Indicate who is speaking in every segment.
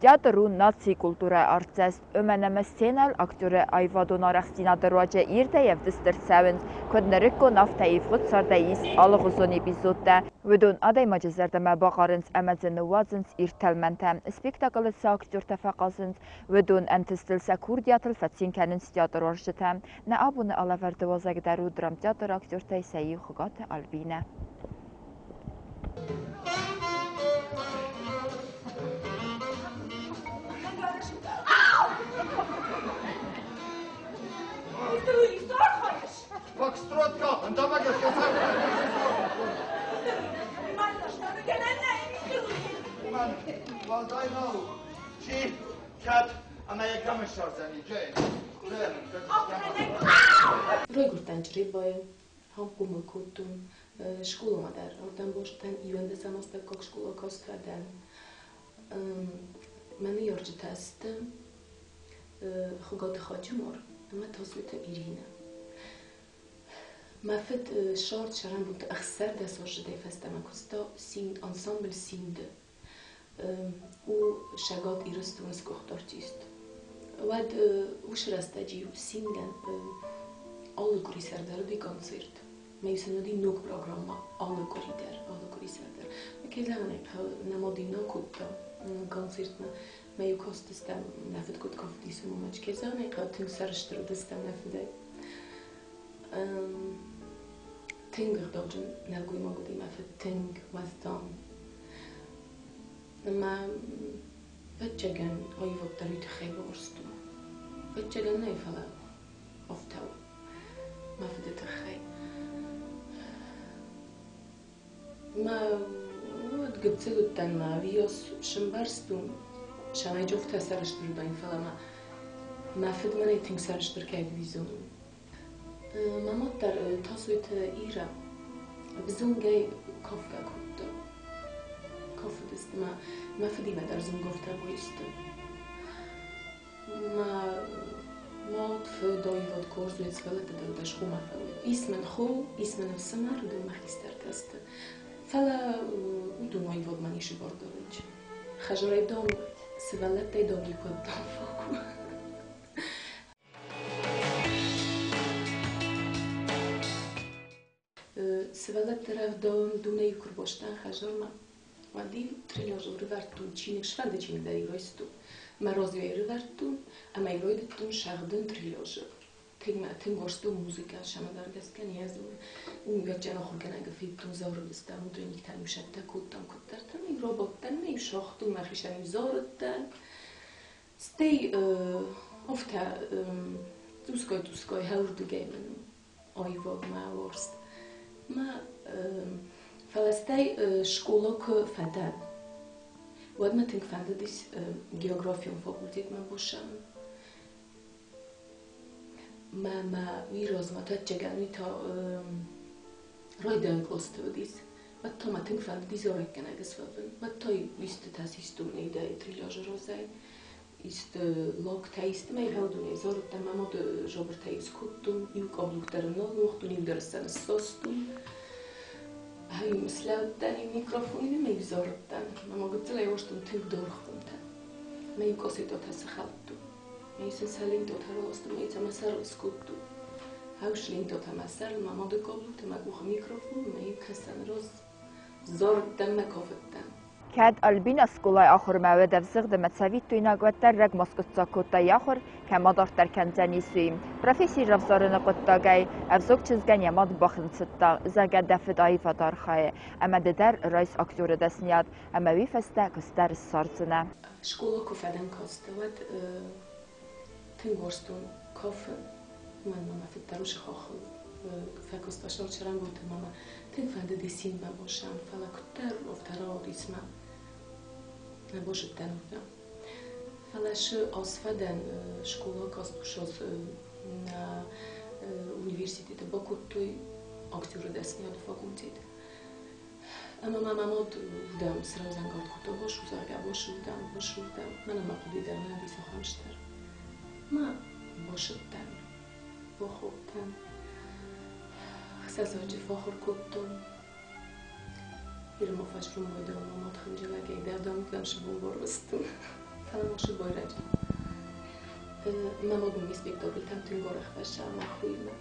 Speaker 1: Театр у нацийы культурӕйы артдзӕст, уымӕн ӕмӕ сценӕйыл актеры аивадон арӕхстдзинады руаджы ирдӕй ӕвдыст ӕрцӕуынц, куыд нырыккон, афтӕ ивгъуыд цардӕй ист алыгъуызон эпизодтӕ. Уыдон адӕймаджы зӕрдӕмӕ бахъарынц ӕмӕ дзы ныууадзынц ирд тӕлмӕнтӕ. Спектаклы цы актертӕ фӕхъазынц, уыдон ӕнтыстыл сӕ курдиатыл фӕцин кӕнынц театруарзджытӕ. Нӕ абоны алӕвӕрды уазӕг дӕр у драмтеатры актертӕй сӕ иу Хуыгаты Альбинӕ.
Speaker 2: Фокстротка, Уӕлдай нӕу, чи, кӕд ӕмӕ йӕ кӕм ссардзӕни,
Speaker 3: Райгуырдтӕн Чъребайы, ам хъомыл кодтон. Скъоламӕ дӕр ардӕм базыдтӕн, иуӕндӕсӕм астӕуккаг скъола каст фӕдӕн. Мӕ ныййарджытӕ сты Хуыгаты Хаджумар ӕмӕ Тасойты Иринӕ. Мӕ фыд ссард сӕрӕнбонты 16 аздзыдӕй фӕстӕмӕ куыста ансамбль «Симд-ы». У Цӕгат Ирыстоны сгуыхт артист. Уӕд уыцы рӕстӕджы-иу Симдӕн алы къуырисӕр дӕр уыди концерт. Мӕ-иу сын уыди ног программӕ алы къуыри дӕр, алы къуырисӕр дӕр. Кӕй зӕгъын ӕй хъӕуы, нӕ мад-иу нӕ кодта концертмӕ. Мӕ-иу кастыстӕм, нӕ фыд куыд кафтис, уымӕ. Кӕй зӕгъын ӕй хъӕуы, тынг сӕрыстыр уыдыстӕм нӕ фыдӕй. Тынг ӕгъдауджын нӕлгоймаг уыди мӕ фыд, тынг уӕздан. Ӕмӕ ӕвӕццӕгӕн, аивад дӕр уый тыххӕй уарзтон. Ӕвӕццӕгӕн нӕ, фӕлӕ афтӕ у мӕ фыды тыххӕй. Мӕ уӕд гыццыл уыдтӕн мӕ ӕвиос сӕмбӕрстон, цӕмӕй афтӕ сӕрыстыр уыдаин, фӕлӕ мӕ мӕ фыд мӕнӕй тынг сӕрыстыр кӕй уыди, зонын. Мӕ мад дӕр Тасойты Ирӕ ӕвзонгӕй кафгӕ кодта. Кафыдысты мӕ мӕ фыдимӕ дӕр зонгӕ уыдысты. Мӕ мад фыд аивад хорз уыд, сывӕллӕттӕ дӕр дӕсхомӕ фӕуой. Ис мын хо, ис мын ӕфсымӕр, уыдон мӕ хистӕртӕ сты. Фӕлӕ уыдон аивадмӕ ницы бар дарынц. Хӕзарӕй дам сывӕллӕттӕй дам никуы дам фаг у. Сывӕллӕтты рӕвдауӕн дунейы куы рбастӕн хӕдзармӕ, уӕд-иу тренажер ӕрывӕрдтон чиныг, сфӕнды чиныг дӕр-иу райстон. Мӕ разӕй ӕрывӕрдтон ӕмӕ-иу райдыдтон сӕгъдын тренажер. Тынг мӕ тынг уарзтон музыкӕ, цӕмӕдӕр гӕсгӕ не зонын. Уым ивӕтджын ахуыргӕнӕг федтон зарыдыстӕм, утренниктӕм-иу сӕттӕ кодтам куыддӕртӕ, ӕмӕ-иу рабадтӕн, ӕмӕ-иу сагътон, мӕхицӕн-иу зарыдтӕн. Стӕй афтӕ цъусгай-цъусгай хӕрдгӕй мын аивадмӕ уарзт. Мӕ фӕлӕ стӕй скъола куы фӕдӕн, уӕд мӕ тынг фӕндыдис географион факультетмӕ бассӕуын. Мӕ мӕ уый размӕ тӕччӕгӕн уый та райдайӕн къласты уыдис. Уӕд та мӕ тынг фӕндыди зарӕггӕнӕг суӕвын. Уӕд та истытӕ систон идӕйы тренажы разӕй. Исты логтӕ, исты мӕ гъӕудунӕй зарудтӕн, мӕ мады жабыртӕ-иу скодтон, иу къаблук дӕр ын нал уагътон, иу дӕр сӕ ныссастон. Иу слӕудтӕн, иу микрофонимӕ ма иу зарудтӕн. Мӕ ма гыццылӕй уарзтон тынг даргъ хъуынтӕ. Мӕ иу къосетотӕ сыхӕлдтон. Мӕ иу сын сӕ лентотӕ раластон, мӕ иу сӕ мӕ сӕрыл скодтон. Хӕус лентотӕ мӕ сӕрыл, мӕ мады къаблуктӕ, мӕ къухы микрофон, мӕ иу кӕсӕны раз зарудтӕн мӕ кафыдтӕн.
Speaker 1: Кӕд Альбина скъолай ахурмӕ уӕд ӕвзыгъд ӕмӕ цӕвиттойнаг, уӕддӕр рӕгмӕ скъуыддзаг кодта йӕ ахуыр, кӕм адарддӕр кӕндзӕнис, уый. Професси равзарыны хъуыддагӕй ӕвзонг чызгӕн йӕ мад бахынцыдта, зӕгъгӕ, дӕ фыд аивад архайы, ӕмӕ ды дӕр райс актеры дӕсныйад, ӕмӕ уый фӕстӕ куыстдӕр ссардзынӕ.
Speaker 3: Скъола куы фӕдӕн каст, уӕд тынг уарзтон кафын. Уымӕн ӕмӕ мӕ фыд дӕр уыцы хохыл фӕкуыста сау цӕрӕнбонты ӕмӕ мӕ тынг фӕндыди цинмӕ босӕн, фӕлӕ куыддӕр афтӕ рауадис мӕ нӕ босыдтӕн уырдӕм. Фӕлӕ шы азфӕдӕн скъола каст куы нӕ университеты бакодтой актеры дӕсныйады факультет. Ӕмӕ мӕ мӕ мад уырдӕм сразӕнгард кодта, басудзагӕ, басудӕм, басудӕм. Мӕнӕн мӕ хъуыды дӕр нӕ уыди цахӕмстӕр. Мӕ басыдтӕн, бахудтӕн. Ӕхсӕзаджы фӕхур кодтон. Ирма фӕсрон байдӕн мӕ мад хынджылӕгӕй дӕр дам сыбон барвыстон. Фӕлӕ ма байрӕджы. Мӕ мад мын спектакльтӕм тынг арӕх фӕсса мӕ хуймӕ.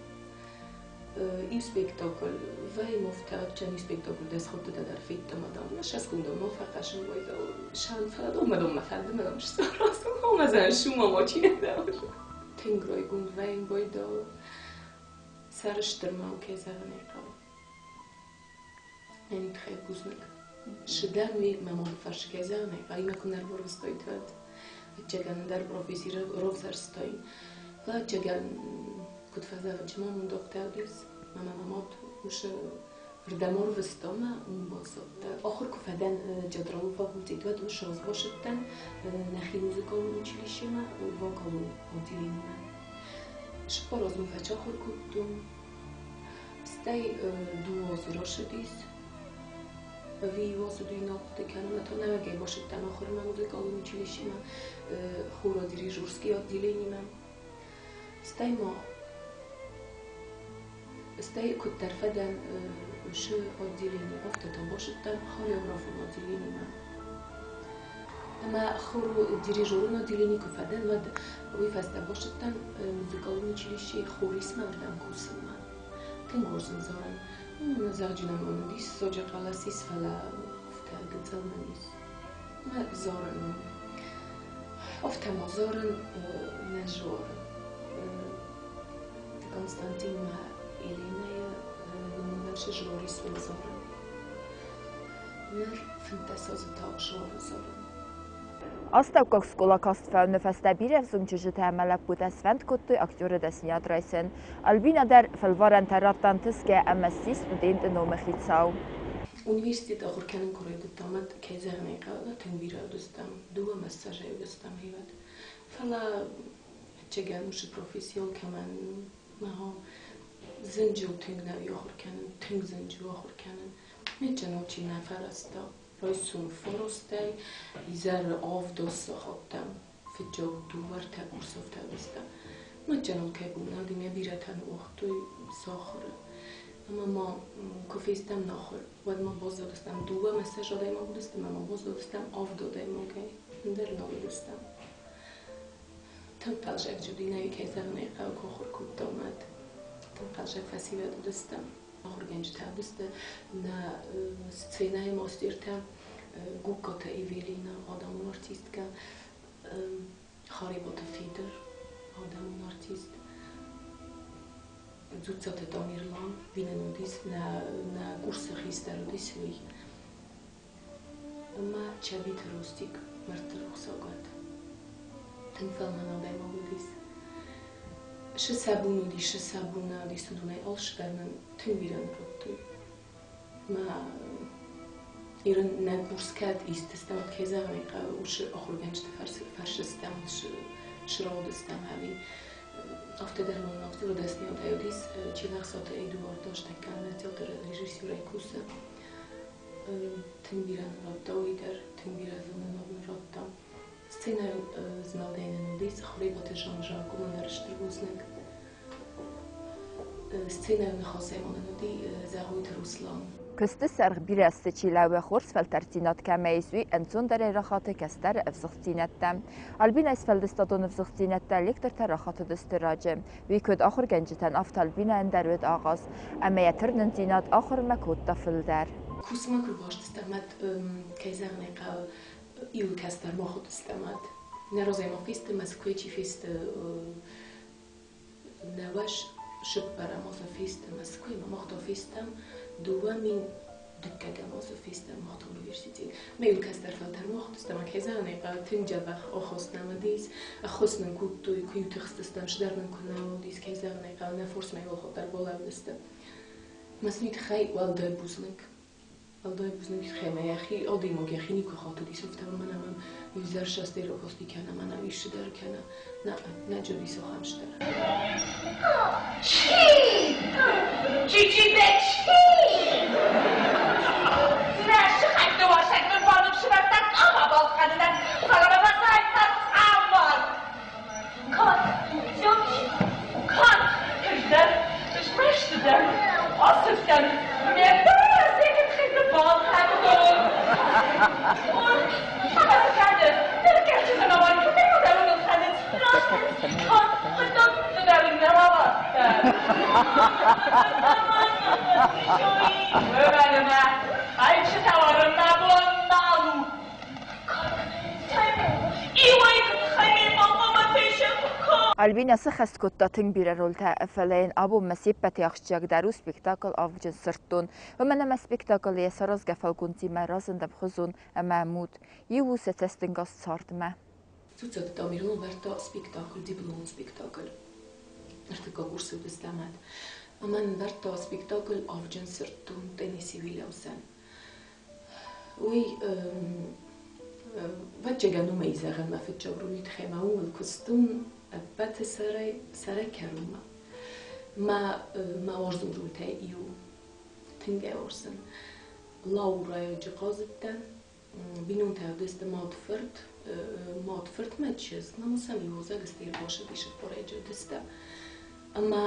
Speaker 3: Иу спектакль вӕймофтӕ чани спектакль дӕсхуттытӕ дӕр федтам адам. Шаскундо мо фӕхъӕсын войдо шан фӕлӕ мадом ма фӕлды мадом сарасым хомазан шума мочи да. Тынг райгонд вӕйм войдо сӕрыстыр ма у кӕй зӕгъын ӕй хъӕуы. Ӕни тыххӕй бузныг. Шыдӕн уый мӕ мады фарсы кӕй зӕгъын ӕй хъӕуы, имӕ куы нӕ рбарвыстой, уӕд ӕвӕццӕгӕн ӕндӕр профессийы равзӕрстой. Фӕлӕ ӕвӕццӕгӕн куыд фӕзӕгъы, чи ма мын дохтӕ уыдис, мӕ мӕ мад уыцы рдӕм ӕрвыста ӕмӕ уым бацыдтӕн. Ахуыр куы фӕдӕн театралон факультет, уӕд уый сразбасыдтӕн нӕхи музыкалон училищемӕ вокалон отделениемӕ. Цыппар азы фӕцахуыр кодтон. Стӕй дыууӕ азы рацыдис. Ӕви иу азы дыууӕ нал хъуыды кӕнын, ӕмӕ та нӕуӕгӕй бацыдтӕн ахуырмӕ музыкалон училищемӕ хоро-дирижерский отделениемӕ. Стӕй ма стӕй куыддӕр фӕдӕн уыцы отделени, афтӕ та бацыдтӕн хореографон отделенимӕ. Ӕмӕ хоры-дирижерон отделени куы фӕдӕн, уӕд уый фӕстӕ бацыдтӕн музыкалон училищейы хорисмӕ уырдӕм кусынмӕ. Тынг хорз ын зарын. Зӕгъджын амонд уыдис, соджы хъӕлӕс ис, фӕлӕ афтӕ гыццыл нӕ ис. Мӕ зарын у. Афтӕ ма зарын нӕ зарын. Константин мӕ Еленӕйы номыл зжорис уын зарын. Ныр 15 азы та зарын зарын.
Speaker 1: Астӕуккаг скъола каст фӕуыны фӕстӕ бирӕ ӕвзонг чызджытӕ ӕмӕ лӕппутӕ сфӕнд кодтой актеры дӕсныйад райсын. Альбина дӕр фӕлварӕнтӕ радта ӕнтысгӕ ӕмӕ ссис студенты номы хицау.
Speaker 3: Университеты ахуыр кӕнын куы райдыдтам, уӕд, кӕй зӕгъын ӕй хъӕуы, тынг бирӕ уыдыстӕм, дыууӕ ӕмӕ ссӕдзӕй уыдыстӕм хивӕд. Фӕлӕ ӕцӕгӕн уыцы профессион кӕмӕн мӕ зынджы у тынг нӕ ахуыр кӕнын, тынг зынджы у ахуыр кӕнын. Меччанол чи нӕ фӕрӕзта, райсом фарастӕй изӕры авд сахаттӕм фыццаг дыууӕртӕ курсовтӕ уыдыстӕм. Меччанол кӕй бон нӕ уыди, мӕ бирӕтӕ ныууагътой сӕ ахуыры. Ӕмӕ ма куы фестӕм нӕ ахуыр, уӕд ма баззадыстӕм дыууӕ ӕмӕ ссӕдз адӕймаг уыдыстӕм ӕмӕ баззадыстӕм авд адӕймагӕй, ӕндӕр нал уыдыстӕм. Тынг хъӕлдзӕг Джудинӕйы кӕй зӕгъын ӕй хъӕуы, куы ахуыр кодтам, уӕд. Тынг хъӕлдзӕг фӕсивӕд уыдыстӕм. Ахуыргӕнджытӕ уыдысты нӕ сценӕйы мастертӕ Гугкаты Эвелина, адӕмон артисткӕ, Харебаты Федыр, адӕмон артист, Дзуццаты Тамерлан, винен уыдис нӕ, нӕ курсы хистӕр уыдис уый. Ӕмӕ Чабиты Ростик мӕрдты рухсагуат. Тынг фӕлмӕн адӕймаг уыдис. Шы сӕ бон уыдис, шы сӕ бон нӕ уыдис, уыдонӕй алцыдӕр нын тынг бирӕ нывӕдтой. Мӕ Ирын нӕ курс кӕд истыстӕм, кӕй зӕгъын ӕй хъӕуы, уыцы ахуыргӕнджыты фӕрсыстӕм, сраудыстӕм ӕви афтӕ дӕр мын актеры дӕсныйадӕй уыдис Чилӕхсаты Эдуард Астӕккӕ нӕ театры режиссерӕй кусы. Тынг бирӕ нын радта уый дӕр, тынг бирӕ зонынад нын радта. Сценӕйыл змӕлдӕй нын уыдис Харебаты Жан-Жак, уымӕн дӕр стыр бузныг. Сценӕйыл ныхасӕй ма нын уыди Зӕгъойты Руслан.
Speaker 1: Куысты сӕргъ бирӕ азты чи лӕууы, хорз фӕлтӕрддзинад кӕмӕ ис, уый ӕнцондӕрӕй рахаты кӕстӕры ӕвзыгъддзинӕдтӕ. Альбинӕйы сфӕлдыстадон ӕвзыгъддзинӕдтӕ лектортӕ рахатыдысты раджы. Уый куыд ахуыргӕнджытӕн, афтӕ Альбинӕйӕн дӕр уыд ахъаз, ӕмӕ йӕ тырнындзинад ахуырмӕ кодта фылдӕр.
Speaker 3: Кусынмӕ куы рбастыстӕм, уӕд, кӕй зӕгъын ӕй хъӕуы, иу кӕстӕр ма хуыдыстӕм, уӕд. Нӕ разӕй ма фесты, Мӕскуыйы чи фесты, нӕуӕз сыппӕрӕм азы фестӕм Мӕскуыйы, ма мах та фестӕм 2000 дыккӕгӕм азы фестӕм мах та университет. Мӕ иу кӕстӕр фӕлтӕр ма хуыдыстӕм, кӕй зӕгъын ӕй хъӕуы, тынг дзӕбӕх ахаст нӕм уыдис, ӕххуыс нын кодтой, куы-иу тыхстыстӕм, цыдӕр нын куы нӕ уыдис, кӕй зӕгъын ӕй хъӕуы, нӕ форсмӕ иуыл балӕууыдысты. Мӕ сын уый тыххӕй уӕлдай бузныг. Уӕлдай бузныг хемӕ йӕхи адӕймаг йӕхи никуы хатыдис, афтӕ мӕнӕ мӕм иу зӕрсастӕй ракасти кӕнӕ мӕнӕ исчидӕр кӕнӕ нӕ, нӕ джодис ахӕм стӕр.
Speaker 4: Чи? Чичибе чи? Нӕ сыхӕгты уасӕг мын баныфсывӕрдта къама балхӕнынӕн, фӕлӕ мӕ фӕсайдта цъаммар. Кӕд Тёмчи, кӕд ӕз дӕр, змӕсты дӕн, ацыдтӕн, ме ртӕ балхӕдтон. Ӕмӕ цы кӕны, ныр кӕсджытӕ мӕ
Speaker 1: Альбина сыххӕст кодта тынг бирӕ рольтӕ, фӕлӕ йын абонмӕ се ппӕты ахсджиагдӕр у спектакль Авджын сырддон. Уымӕн ӕмӕ спектаклы йӕ саразгӕ фӕлгонцимӕ разынд ӕмхуызон ӕмӕ ӕмуд. Иу у сӕ цӕстӕнгас цардмӕ.
Speaker 3: Цуцаты Тамерлан вӕрдта спектакль, дипломон спектакль. Ӕртыккаг курсы уыдыстӕм ӕд. Ӕмӕ нын вӕрдта спектакль Авджын сырддон Теннесси Уильямсӕн. Уый ӕвӕццӕгӕн уымӕй зӕгъын мӕ фыццаг роли тыххӕй ма ууыл куыстон ӕппӕты сӕрӕй сӕрӕй кӕронмӕ. Мӕ мӕ уарзон рольтӕй иу тынг ӕй уарзын. Лаурӕйы хъазыдтӕн, бинонтӕ уыдысты мад-фырт, мад-фыртмӕ чызг, намусӕн иуазӕг сты ӕрбацыдис ыппарӕджы уыдысты. Ӕмӕ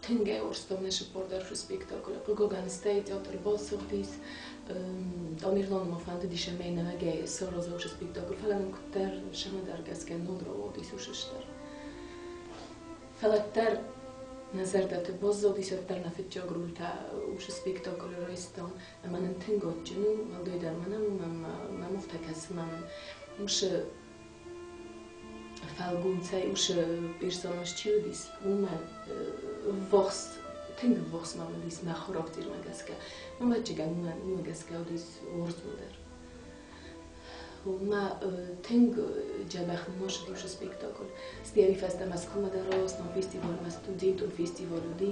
Speaker 3: тынг ӕй уарзтон нӕ сыппор дӕр спектаклы. Хъыгагӕн, стӕй театр басыгъдис. Тамерланы ма фӕндыдис ӕмӕ нӕуӕгӕй сараза уыцы спектакль, фӕлӕ мын куыддӕр сӕмӕдӕр гӕсгӕ ног рауадис уыцы стыр. Фӕлӕ дӕр нӕ зӕрдӕты баззадис, уӕддӕр нӕ фыццаг рольтӕ уыцы спектаклы райстам. Ӕмӕ нын тынг адджын у, уӕлдайдӕр мӕнӕн мӕм афтӕ кӕсы, мӕм уыцы фӕлгонцӕй уыцы персонаж чи уыдис, уымӕ ввахс, тынг ввахс мӕм уыдис мӕ характермӕ гӕсгӕ. Ӕвӕццӕгӕн, уымӕ гӕсгӕ уыдис уарзондӕр. Мӕ тынг дзӕбӕх нымӕсыд уыцы спектакль. Стӕй уый фӕстӕ Мӕскуымӕ дӕр раластон фестивалмӕ, студентон фестиваль уыди.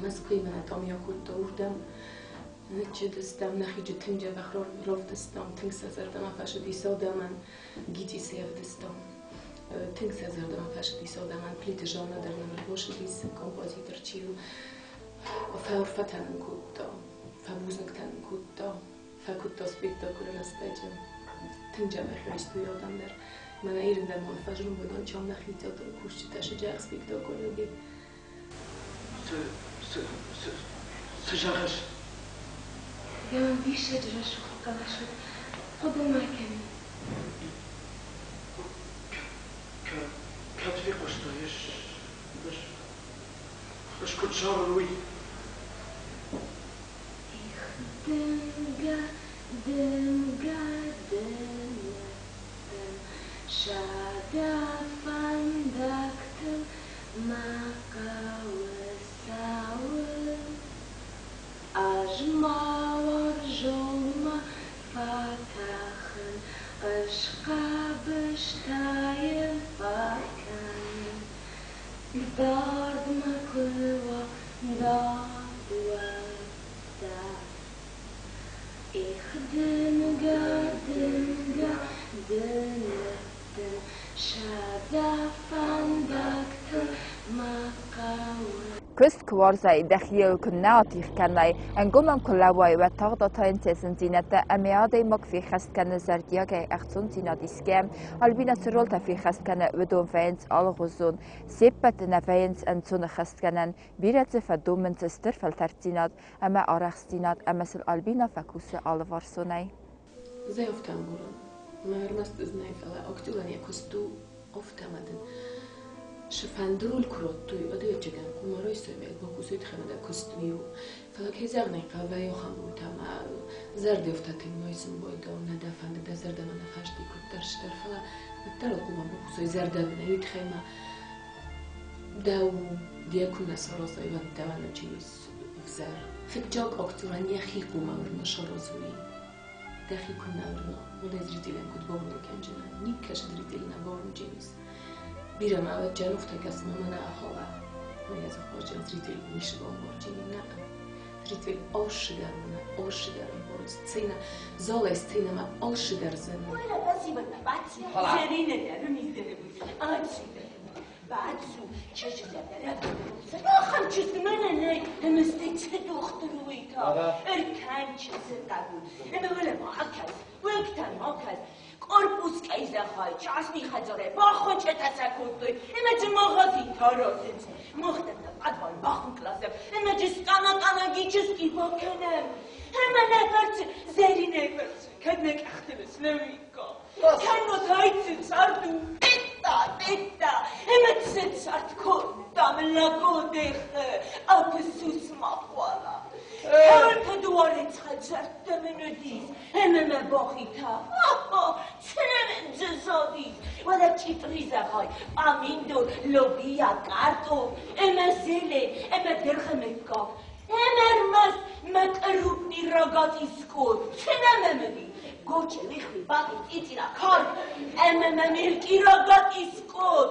Speaker 3: Мӕскуыйы мӕнӕ там йӕ кодта уырдӕм. Ныццыдыстӕм, нӕхиджы тынг дзӕбӕх равдыстам, тынг сӕ зӕрдӕмӕ фӕцыдис адӕмӕн, ГИТИС-ы ӕвдыстам. Тынг сӕ зӕрдӕмӕ фӕцыдис адӕмӕн. Плиты Жаннӕ дӕр нӕм ӕрбацыдис, композитор чи у. Фӕарфӕтӕ нын кодта, фӕбузныгтӕ нын кодта. Фӕкуыдта спектаклы рӕстӕджы. Тынг дзӕбӕх райстой адӕм дӕр. Мӕнӕ Ирын дӕр ма фӕзын уыдон чам нӕхи театры кусджытӕ сыджӕх спектакль уыди.
Speaker 2: Цы, цы, цы, цы зӕгъыс?
Speaker 5: Йӕ диссаджы рӕсугъд хъӕлӕс уыд. Хъуыды ма кӕнын.
Speaker 2: Кӕд фехъуыстай, ӕз, ӕз, ӕз куыд зарын, уый?
Speaker 5: Их дымгӕ, дымгӕ, дымгӕ, сӕдӕ фӕндӕгтыл мӕ хъӕуы цӕуын. Ӕз ма уарзонмӕ фӕтӕхын, ысхъӕбыстӕ йын фӕкӕнын. Дардмӕ куы уа, дард уӕддӕр. Их дымгӕ, дымгӕ, дымгӕ, сӕдӕ фӕндӕгтыл мӕ хъӕуы.
Speaker 1: Куыст куы уарзай, дӕхиуыл куы нӕ атигъ кӕнай, ӕнгомӕн куы лӕууай, уӕд тагъд атайынц йӕ зындзинӕдтӕ ӕмӕ адӕймаг феххӕст кӕны зӕрдиагӕй ӕхцондзинад исгӕ. Альбина цы ролтӕ феххӕст кӕны, уыдон вӕййынц алыгъуызон. Се ппӕт нӕ вӕййынц ӕнцон ӕххӕстгӕнӕн, бирӕ дзы фӕдомынц стыр фӕлтӕрддзинад ӕмӕ арӕхстдзинад ӕмӕ сыл Альбина фӕкусы алыварсонӕй.
Speaker 3: Зӕй афтӕ ӕмбарын. Мӕ ӕрмӕст ӕз нӕ, фӕлӕ актерӕн йӕ куыст у афтӕ ӕмӕ дын цы-фӕнды роль куы радтой, ӕдӕджыгӕн хъуамӕ райсой ӕмӕ бакусой тыххӕй дӕ куыст уый у. Фӕлӕ кӕй зӕгъын ӕй хъӕуы, вӕййы ахӕм рольтӕ ӕмӕ зӕрдӕ афтӕ тынг ноисын байдау, нӕ дӕ фӕнды дӕ зӕрдӕмӕ нӕ фӕсти куыддӕр сдӕр, фӕлӕ уӕддӕр хъуамӕ бакусой зӕрдӕбынӕй, уый тыххӕй ма дӕу де куы нӕ саразай, уӕд дӕуӕн чи ис ӕвзӕр. Фыццаг актерӕн йӕхи хъуамӕ уырна саразой. Дӕхи куыннӕ уырна, уӕд ӕй зрителӕн куыд бауырнын кӕнджынӕ? Никкӕсы зритель нӕ бауырнджынис. Бирӕ ма уӕд уфтӕ кӕсынмӕ мӕнӕ ахауа. Мӕ дзы зритель ницы бамбарджыни нӕ. Зритель алшыдӕр уына, алшыдӕр ӕмбары. Сцена, залӕй сценӕмӕ алшыдӕр зыны.
Speaker 4: Тъиттӕ, ӕмӕ цӕцард кодтам лӕгодехы ӕпсус-махъуала. Кӕрты дуарец хӕдзӕрттӕ мын уыдис, ӕмӕ мӕ бӕхитӕ, цынӕ задис, уӕдӕ чъитъри зӕгъай, пъаминдор, лобиа, картоф ӕмӕ зелен, ӕмӕ дыргъы мыггаг. Ӕмӕ ӕрмӕст мӕ крупный рогатый скот, цынӕ мӕм уыди, Гоче, лихви, бати, цъицъира, карк ӕмӕ мӕ мелкий рогатый скот.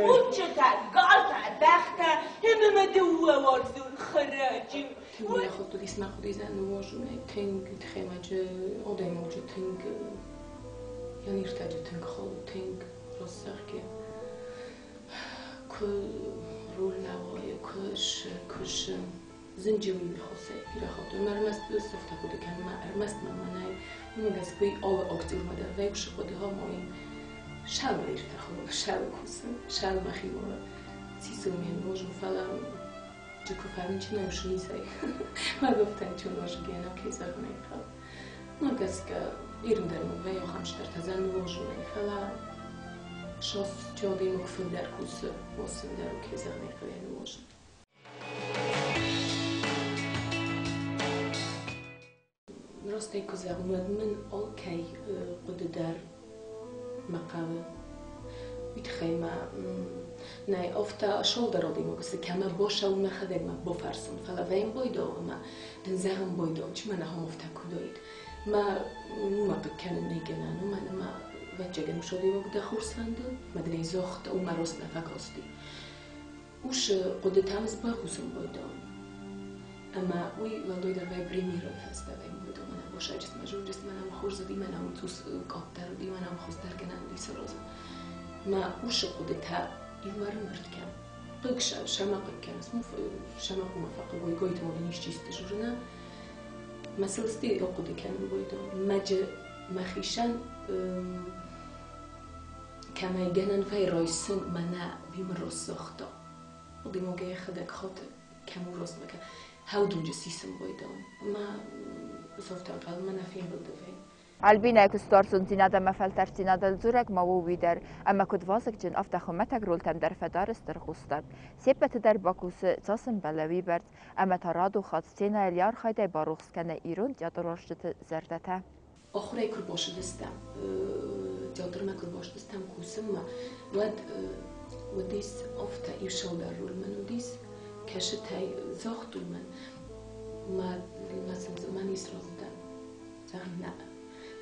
Speaker 4: Хъуццытӕ, галтӕ, бӕхтӕ ӕмӕ мӕ дыууӕ уарзон хӕрӕджы.
Speaker 3: Тынг худис нуазунӕй, тынг тхемаджы одаймоджы тынг яниртаджы тынг хол, тынг рассарге. Куы роль науайы, куы шы зынджиуи михосе пирахото. Ма ӕрмӕст софта хъуыды кӕн, ма ӕрмӕст ма мӕнӕй. Уымӕ гӕсгӕ алы актёрмӕ дӕр вӕйушы хъуыды гъамайын. Шал иртахо, шал кусы, шал махимова. Цисыл ме ножу, фӕлӕ Куы фӕрынчын ушницӕй. Магофтан чуножген, окей, зӕгъын Ма гӕсгӕ ирндӕр мын вӕййы хамстӕртӕ зӕн ножунӕй, фӕлӕ шос чодимок фылдӕр кусы, осындӕр окей, зӕгъын хъӕуы ножын. Растӕй куы зӕгъын, уӕд мын алкӕй хъуыды дӕр мӕ хъӕуы. Уый тыххӕй ма нӕй афтӕ шолдӕр адӕймаг цы кӕмӕ босау мӕхӕдӕг ма бофӕрсын, фӕлӕ вӕйын бойдау ӕмӕ дын зӕгъын бойдау, чи мӕ нахом афтӕ куыдоид. Ма уымӕ хъыг кӕнын нӕй гӕнӕн, уымӕн ӕмӕ вӕццӕгӕн ус адӕймаг дӕ хорз фӕнды, мӕ дын ӕй загъта, уымӕ рост нӕ фӕкасти. Усы хъуыдытӕм сбӕхусын бойдау. Ӕмӕ уый уӕлдайдӕр вӕй премьеры фӕстӕ вӕйын бойдау, мӕнӕ босаджы мӕ журджы мӕнӕ хорз уыди, мӕнӕ цус къаддӕр уыди, мӕнӕ хуыздӕр гӕнӕн уыди саразын. Мӕ усы хъуыдытӕ иумӕ рымбырд кӕн. Хъыг сӕмӕ хъыг кӕныс, сӕмӕ хъуымӕ фӕхъыг ой гойты модын исчисты журна. Мӕ сылсти хъуыды кӕнын бойдау. Мӕджы мӕхишӕн кӕмӕй гӕнӕн вӕй ройсын мӕнӕ вимы россохта. Одимоге йӕхӕдӕг хоты кӕм у ростмӕ хаудунджы сисын бойдау. Ма софтанхъал мӕнӕ фембылды вӕй.
Speaker 1: Альбинӕ куыстуарзондзинад ӕмӕ фӕлтӕрддзинадыл дзурӕг ма у уый дӕр, ӕмӕ куыд вазыгджын, афтӕ хуымӕтӕг ролтӕм дӕр фӕдары стыр хъусдард. Се ппӕты дӕр бакусы, цас ӕмбӕлы, уыйбӕрц, ӕмӕ та радон хатт сценӕйыл йӕ архайдӕй барухс кӕны ирон театруарзджыты зӕрдӕтӕ.
Speaker 3: Ахуырӕй куы рбацыдыстӕм, театрмӕ куы рбацыдыстӕм кусынмӕ, уӕд уыдис афтӕ иу сӕлдӕр роль мын уыдис, кӕсытӕй загътой мын, мӕ не сразы дӕн. Зӕгъын, нӕ,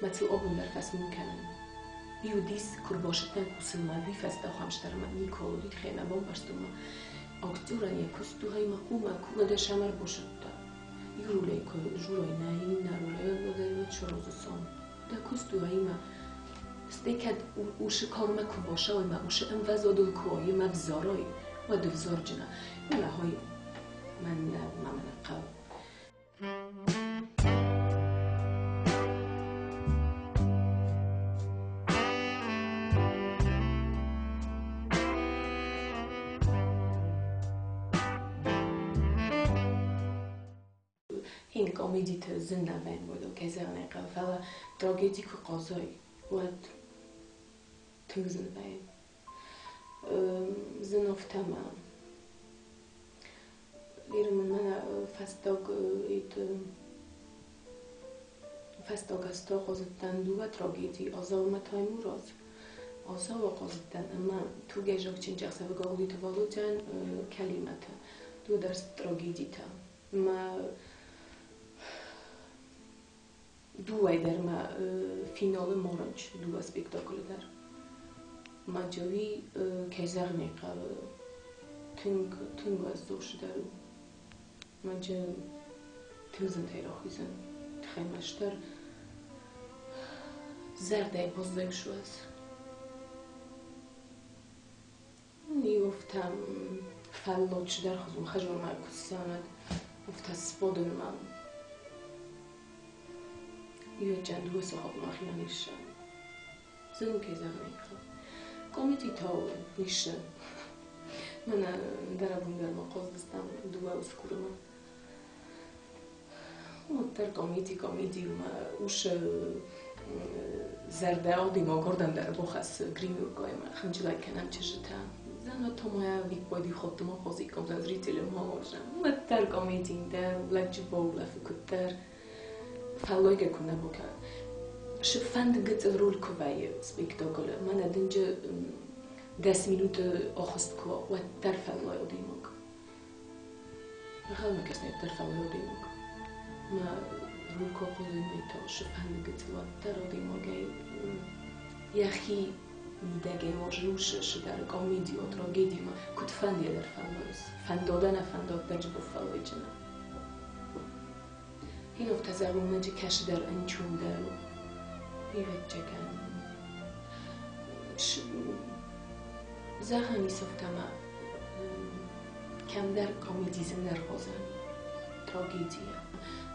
Speaker 3: мӕ цыл абон дӕр фӕсмон кӕнын. Уый уыдис, куы рбацыдтӕн кусынмӕ, уый фӕстӕ ахӕмстӕрмӕ никуал уыди, тыххӕй мӕ бамбӕрстон ма. Актерӕн йӕ куыст у, гъей, мӕ хъумӕ, куы дӕ сӕм ӕрбасыдтӕ. Иу ролӕй куы журой нӕ, иннӕ ролӕй уӕд уӕд саразы Дӕ куыст у, гъей, Стӕй кӕд усы кармӕ куы бацӕуай мӕ усы ӕмвӕзадыл куы уай ӕмӕ ӕвзарай, уӕд ӕвзарджынӕ. Мӕнӕ хой, мӕн нӕ, ма мӕ хъӕуы. Хин комедиты зын нӕ вӕййы уыдон, кӕй зӕгъын ӕй хъӕуы, фӕлӕ трагеди куы хъазай, уӕд тынг зын вӕййы. Зын афтӕ ма Иры мӕнӕ фӕстаг фӕстаг азты хъазыдтӕн дыууӕ трагеди Азау ӕмӕ Таймураз. Азауы хъазыдтӕн ӕмӕ тугӕйзаг чындзӕхсӕвы Гаглойты Валодяйӕн Кӕлимӕты. Дыууӕ дӕр трагедитӕ. Мӕ дыууӕ дӕр мӕ финалы моранч дыууӕ спектаклы дӕр. Маджауи, кӕй зӕгъын ӕй хъӕуы, тынг тынг уӕззау дӕр у. Маджы тынг зынтӕй рахизӕн. Тыххӕй мастдӕр зӕрдӕйы баззайг суӕз. Иу афтӕ фӕллад чидӕр хӕзонмӕ куы афтӕ сбадынмӕ. Иуӕджӕн дыууӕ сахатмӕ махимӕ нисса. Зын кӕй зӕгъын ӕй хъӕуы. Комедитӕ нисса. Мӕнӕ дӕр абон дӕр ма хъаздыстӕм дыууӕ усгурмӕ. Уӕддӕр комеди комеди ма усы Зӕрдӕ адӕймагӕрдӕм дӕр бахӕссы гримюркӕимӕ, хынджылӕг кӕнӕм чызджытӕ. Зӕгъӕм, Томайӕ виппайды хатты ма хъазиккам зрители ма Уӕддӕр комедин дӕр, лӕджы баулӕфы куыддӕр фӕллойгӕ куы нӕ бакӕ. Фӕнды гыццыл роль куы вӕййы спектаклы, мӕнӕ дынджы 10 минуты ахызт куы уа, уӕддӕр фӕллой адӕймаг. Ӕнхъӕлмӕ кӕсын, уӕддӕр фӕллой адӕймаг. Мӕ роль куы ахъазын, та фӕнды гыццыл, уӕддӕр адӕймагӕй йӕхи мидӕгӕй уарзы усы цыдӕр комедио, трагедимӕ, куыд фӕндыйӕ дӕр фӕллойыс. Фӕндод ӕнӕ фӕндод дӕр джыбы фӕллойджына. Хиновтӕ зӕгъунмӕ кӕсдӕр ӕнчундӕр у. Ӕвӕццӕгӕн, зӕгъӕн ис афтӕ кӕмдӕр комеди зындӕр хъазӕн, трагедийӕ.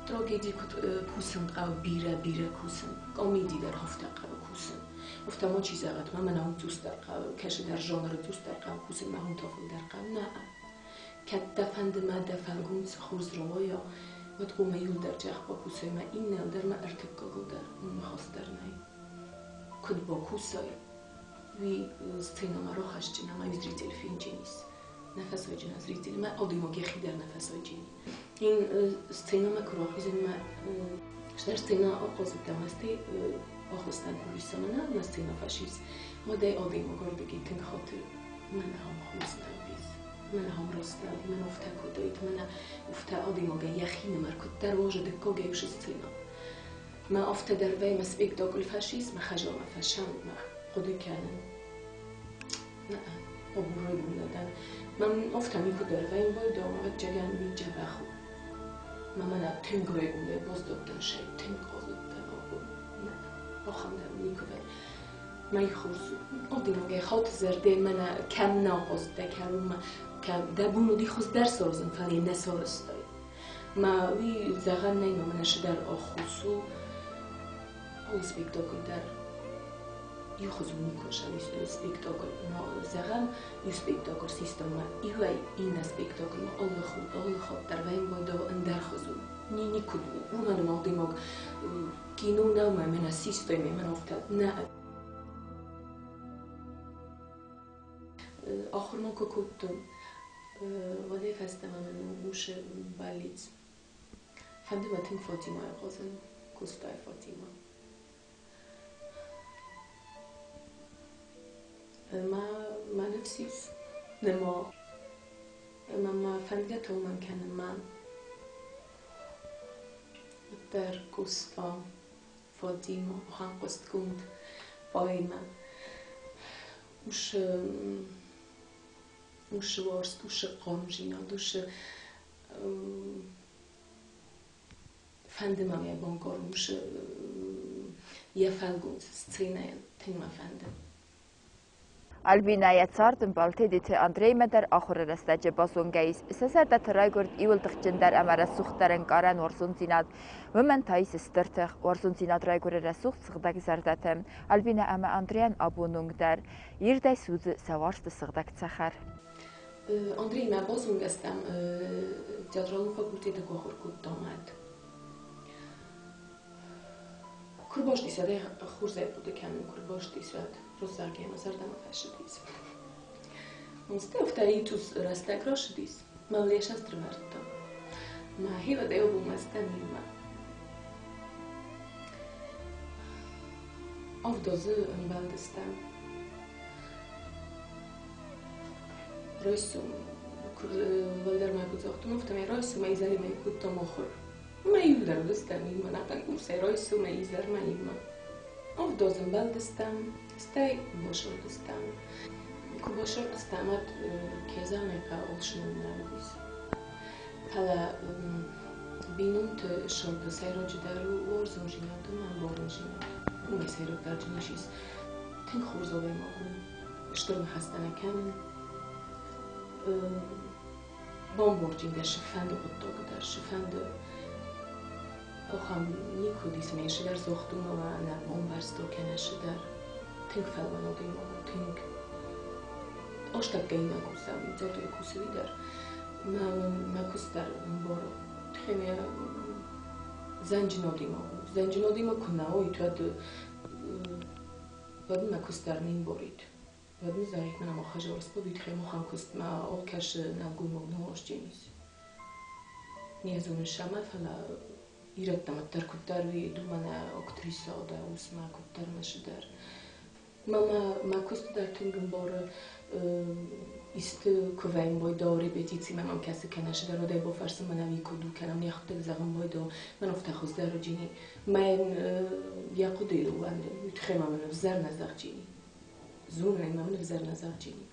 Speaker 3: Трагеди куыд кусын хъӕуы, бирӕ-бирӕ кусын. Комеди дӕр афтӕ хъӕуы кусын. Афтӕ ма чи зӕгъӕд, ма мӕнӕ уым цъусдӕр хъӕуы, кӕсыдӕр жанры цъусдӕр хъӕуы кусын, мӕ уым та фылдӕр хъӕуы. Нӕ. Кӕд дӕ фӕнды ма дӕ фӕлгонц хорз рауайа, уӕд хъуамӕ иуылдӕр джах бакусай ма иннӕыл дӕр ма ӕртыккагыл дӕр ныхас дӕр нӕй. Куыд бакусай, уый сценӕмӕ рахӕсджын ӕмӕ зритель фенджынис. Нӕ фӕсайджын зритель ма адӕймаг йӕхи дӕр нӕ фӕсайджын. Ин сценӕмӕ куы рахизын ма стӕр сценӕ ахъазыдтӕ ма стӕй ахызтӕн кулисӕмӕ нӕ ма сценӕ фӕсис. Уӕдӕй адӕймаг ардыгӕй тынг хаты мӕнӕ ам хорз нӕ уыдис. Мӕнӕ ам раст нӕ уыд, мӕнӕ афтӕ кодтаид, мӕнӕ афтӕ адӕймагӕн йӕхинымӕр куыддӕр уарзы дыккагӕй усы сценӕ. Мӕ афтӕ дӕр вӕй мӕ спектакль фӕсис, мӕ хӕзамӕ фӕсӕн, мӕ хъуыды кӕнын. Нӕ, абуройгун нӕ дӕн. Мӕн афтӕ никуы дӕр вӕййын байдау, ӕвӕццӕгӕн уый дзӕбӕх у. Мӕ мӕнӕ тынг райгондӕй баздадтӕн сӕ тынг хъазыдтӕн абон. Нӕ, ахӕм дӕр никуы вӕййы. Мӕ хорз у. Адӕймагӕй хатт зӕрдӕ мӕнӕ кӕм нӕ ахъазыдтӕ, кӕронмӕ кӕм дӕ бон уыди хуыздӕр саразын, фӕлӕ нӕ сарӕзтай. Мӕ уый зӕгъӕн нӕй, мӕ мӕнӕ цыдӕр ӕххуыс у. Алы спектакль дӕр иухуызон никуы спектакль. Но зӕгъӕм, иу спектакль систам ма иуӕй иннӕ спектакльмӕ алы хатт дӕр вӕййын байдауы ӕндӕрхуызон. Никуыд уымӕн ӕмӕ адӕймаг кино нӕу мӕ мӕнӕ систой мӕ мӕнӕ афтӕ нӕ. Ахуыр ма куы кодтон, уӕдӕй фӕстӕмӕ мын усы бӕллиц. Фӕнды мӕ тынг Фатимӕйы хъазын, Костайы Фатимӕ. Мӕ ныфс ис, нырма ӕмӕ мӕ фӕндгӕ та уымӕн кӕны мӕн. Уӕддӕр Къоста, Фатимӕ, ахӕм хъуыстгонд поэмӕ. Усы уарзт, усы хъармдзинад, усы фӕнды мӕ йӕ банкъарын, усы йӕ фӕлгонц сценӕйыл тынг мӕ фӕнды.
Speaker 1: Альбинӕ йӕ цардӕмбал Тедеты Андреймӕ дӕр ахуыры рӕстӕджы базонгӕ ис. Сӕ зӕрдӕты райгуырд иуыл тыхджындӕр ӕмӕ рӕсугъддӕр ӕнкъарӕн уарзондзинад. Уымӕн та ис стыр тых. Уарзондзинад райгуыры рӕсугъд сыгъдӕг зӕрдӕты. Альбинӕ ӕмӕ Андрейӕн абон онг дӕр ирдӕй судзы сӕ уарзты сыгъдӕг цӕхӕр.
Speaker 3: Андреймӕ базонгӕ стӕм театралон факультеты куы ахуыр кодтам, уӕд. Куы рбастис, уӕд ӕй хорзӕй хъуыды кӕнын, куы рбастис, уӕд роззаг йӕ мӕ зӕрдӕмӕ фӕцыдис. Афтӕ ицъус рӕстӕг рацыдис, мӕ лесӕст рывӕрдта. Мӕ хивӕдӕй обумӕстӕн иумӕ. 7 азы ӕмбӕлдыстӕм. Райсом, уӕлдӕр ма куыд загътон, афтӕмӕй райсомӕй изӕримӕ кодтам ахуыр. Мӕ иуылдӕр уыдыстӕм иумӕ, нӕхъӕн курсӕй райсомӕй изӕрмӕ иумӕ. 7 азы ӕмбӕлдыстӕм, стӕй басырдыстӕм. Куы басырдыстӕм, уӕд кӕй зӕгъын ӕй хъӕуы, олсынон нӕ уыдис. Фӕлӕ бинонты сырды сӕйраджыдӕр у уарзондзинад ӕмӕ ӕмбарындзинад. Уымӕй сӕйрагдӕр ис. Тынг хорз адӕймаг у. Стыр ныхӕстӕ нӕ кӕнын. Бамбарджын дӕр цыфӕнды хъуыддаг дӕр, цыфӕнды ахӕм никуы уыдис ӕмӕ йын цыдӕр загътон ӕмӕ нӕ бамбӕрста кӕнӕ цыдӕр. Тынг фӕлмӕн адӕймаг у, тынг. Астӕккӕимӕ кусӕм, театры кусы уый дӕр. Мӕ куыст дӕр ӕмбары. Тыххӕй мӕ Зӕнджынодимӕ куы нӕ уойт, уӕд мӕ куыст дӕр не мборид. Уӕд мын зӕгъид, мӕнӕ ма хӕжор сподуйт хемохан куыстмӕ, олкӕсы нӕлгоймаг нуоздженис. Не зонын сӕмӕ, фӕлӕ ирӕттӕм ӕддӕр куыддӕр уи, ду мӕнӕ актриса дӕ усмӕ куыддӕр мӕсыдӕр. Мӕ мӕ куыст дӕр тынг ӕмбары, исты куы вӕййын байдау репетицимӕ мӕм кӕсы кӕнӕ сыдӕр, уӕд ӕй бафӕрсын, мӕнӕ уый куыд у, кӕнӕ мын йӕхӕдӕг зӕгъын байдау, мӕн афтӕ хуыздӕр уыджини. Мӕн йӕ хъуыдыйыл ууӕндын, уый тыххӕй ма мын ӕвзӕр нӕ зӕгъджини. Зонын ӕй, ма мын ӕвзӕр нӕ зӕгъджини.